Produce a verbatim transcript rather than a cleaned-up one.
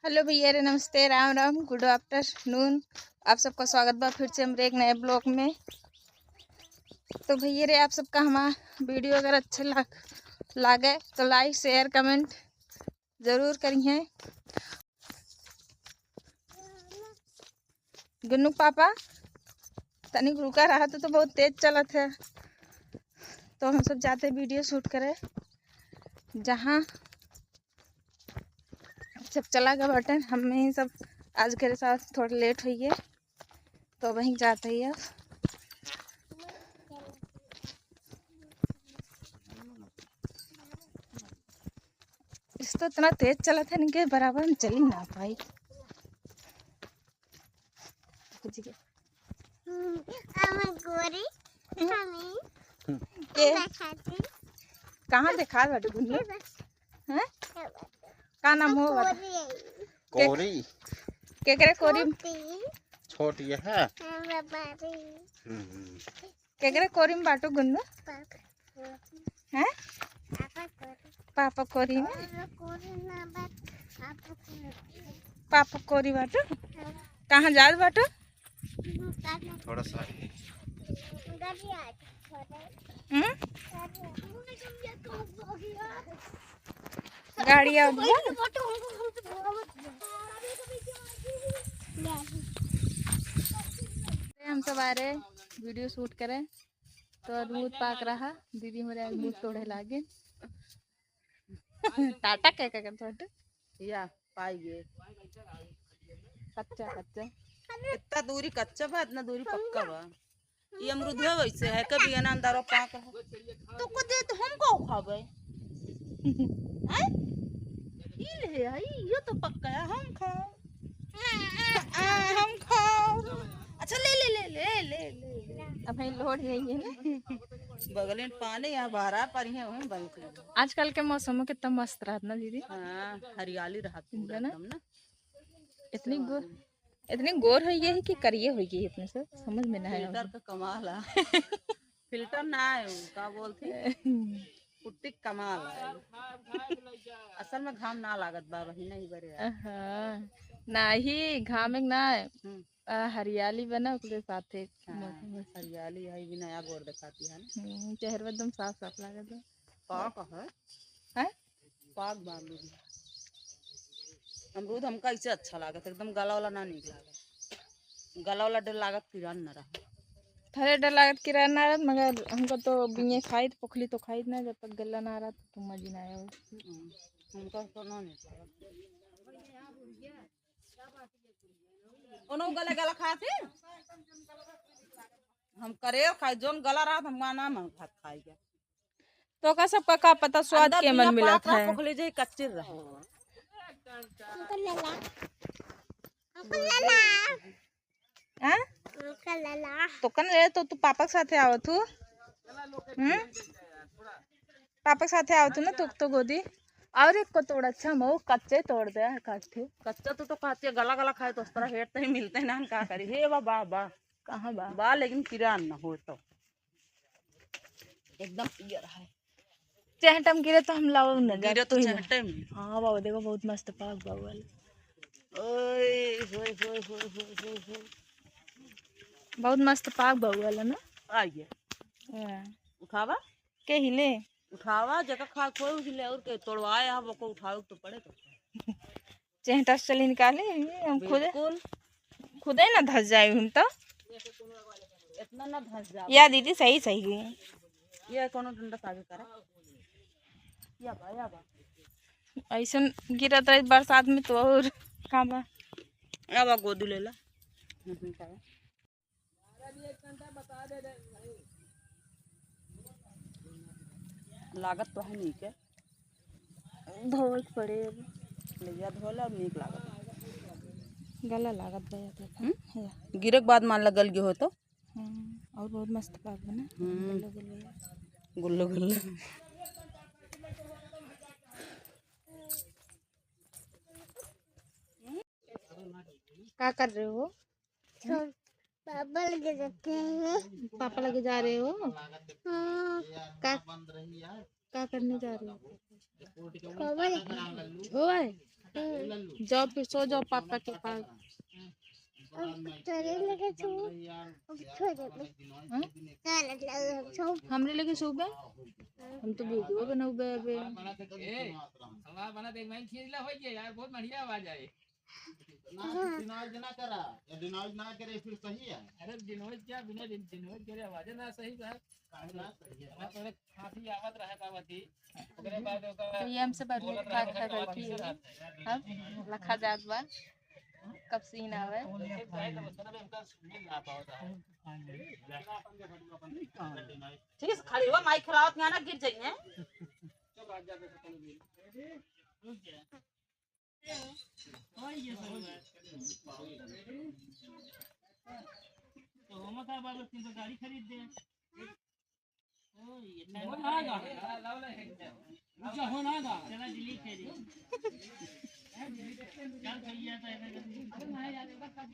हेलो भैया रे, नमस्ते, राम राम, गुड आफ्टरनून। आप सबका स्वागत बा फिर से हमरे एक नए ब्लॉग में। तो भैया रे, आप सबका हमारा वीडियो अगर अच्छा लाग लागे तो लाइक, शेयर, कमेंट जरूर करिहें। गुन्नू पापा, तनिक रुका रहा तो, तो बहुत तेज चलत है। तो हम सब जाते वीडियो शूट करे, जहाँ सब चला गया बाटे, हम ही सब आज के साथ थोड़ा लेट होइए, तो वहीं जाते ही अब। इस तो इतना तेज चलत है, इनके बराबर में चली ना पाई। हम्म, हम गोरी, हम्म। हमें के? हम खाते। कहाँ देखा बाटे गुन्नू? ये बस। हैं? ये बस। का नाम हम हो बता? गोरी है। के-, कोरी। केकरे कोरी? छोटी। छोटी है। हाँ, बाबा रे। हम्म। केकरे कोरी में बाटू गुन्नू? पापा। हैं? पापा कोरी। पापा कोरी में? और कोरी ना बात, पापा कोरी। पापा कोरी बाटू? हाँ। कहाँ जात बाटू? थोड़ा सा आगे। गाड़ी आ गई, थोड़ा। हम्म? गाड़ी आ गई। गाड़ी आ गई। हम सब आ रहे वीडियो शूट करे। तो अमरूद पाक रहा, दीदी हमरे अमरूद तोड़े लागे। टाटा क्या क्या करता है? या, पाई गए। कच्चा, कच्चा। इतना दूरी कच्चा बा, इतना दूरी पक्का बा। ये अमरूद है वैसे है, कभी ये ना अंदर पाक है। तो को दे तो हम का खाबे? हैं? ई ले आई, ये तो पक्का है, हम खाओ। आ, हम खाओ। अच्छा, ले, ले, ले। अब भाई लोड यही है ना। बगल में पानी यहाँ भरा पर है, वहीं बंद कर। आजकल के मौसम में कितना मस्त रहत ना दीदी। हाँ, हरियाली रहत पूरा है ना? एकदम ना। इतनी गो-, इतनी गोर हो गई है कि करिए हो गई है अपने से, समझ में ना आया फिल्टर होगा। का कमाल है। फिल्टर ना है वो, का बोलती? पुट्टी कमाल है। असल में घाम ना लागत बा, वही नहीं बरे है। हाँ, नाही, घाम एक ना है। हम्म। आ, हरियाली बना ओकरे साथे हाँ, मौसम अच्छा। हरियाली है, भी नया गोर दिखाती है ना। हम्म, चेहरा एकदम साफ साफ लागत बा। का कहे? हैं? पाक बा अमरूद। अमरूद हमका ऐसे अच्छा लागत, एकदम गला वाला ना नीक लागत। गला वाला डर लागत किरान न रहा। थोड़े डर लागत किरान ना रहत, मगर हमको तो बिये खाई तो पोखली तो खाई ना, जब तक गला ना रहत तो मजी ना आवे। हम्म, हमका तो ना नीक लागत। कोनो गला गला खाती? हम करे खाई, जोन गला रहत हम ना मन भात खाई के। तो का सबका का पता स्वाद अंदर के मन बिया मिलत पाक रहा, है। पोखली जे कच्चे रहे। अंकल लाला। अंकल लाला। हाँ? अंकल लाला। तो कन ले तो तू पापा के साथे आवत हूँ। हम्म? पापा के साथे आवत हूँ ना, तो, तो गोदी। और एक को तोड़, अच्छा मऊ कच्चे तोड़ दे, काट के। कच्चा तो, तो खाते गला गला खाए तो उस तरह हेट तो ही मिलते ना, हम का करी। हे बा, बा, बा। कहाँ बा? बा, लेकिन किरान ना हो तो। एकदम पियर है। चेहटम गिरे तो हम लाओ न गिरे तो जाते ही चेहटे में। हाँ बाबा, देखो बहुत मस्त पाक बा वाला। ओए, होए, होए। बहुत मस्त पाक बा वाला ना। आइए। हाँ। उठावा? के हिले? उठावा, जेका खा कोई हिले और के तोड़वाए, आप ओको उठावे तो पड़े तो। चेहटा से चली निकाले, हम खुदे, बिल्कुल। खुदे ना धस जाए हम तो। इतना ना धस जाओ। या दीदी सही, सही गई। ये कोनो डंडा से आगे करा। या बा, या बा। ऐसन गिरत रही बरसात में तो और का बा। या बा गोदू लेला। हम्म, हम्म, का बा? लागत तो है नीक है। धोए के पड़े अब। ले जा धोला, अब नीक लागत। गला लागत बा या तो। हम्म? या। गिरे के बाद मान ला गल गयो हो तो। हम्म, और बहुत मस्त पाक बना। हम्म। गलो गलो या। गुल्लो गुल्लो। का कर रहे हो? छोड़, पापा लगे जाते हैं। पापा लगे जा रहे हो? हाँ। का, का करने जा रहे हो? खबर। ओए, हम्म। जाओ फिर सो जाओ पापा के पास। अब तोरे लगे सो, अब छोड़े में। हाँ? तोरे लगे सो। हमरे लगे सोबे? हम तो वीडियो बनौबे अबे। ए, हमारा बना देख, मैं खींच ला, हो गया यार, बहुत बढ़िया आवाज आई। ना, हाँ। डिनाइज ना करा, या डिनाइज ना करे फिर सही है। अरे डिनाइज क्या, बिना डिन-, डिनाइज करे आवाज ना सही बा। काहे ना सही है? हमें तो एक खांसी आवत रहे का बती, ओकरे बाद ओकर तो ये हमसे बर्मी बोलत रहे, खात है ओकर बैठी आवाज है। अब लखा जात बा, कब सीन आवे। ठीक है, खड़ी हुआ माइक खराब ना गिर जाइए। तो हम का बाबा तीन सौ गाड़ी खरीद दे। ओ, ये हो ना गा। ऊंचा हो ना गा। चला दिल्ली खरीद। चल भैया तो ऐसा कर।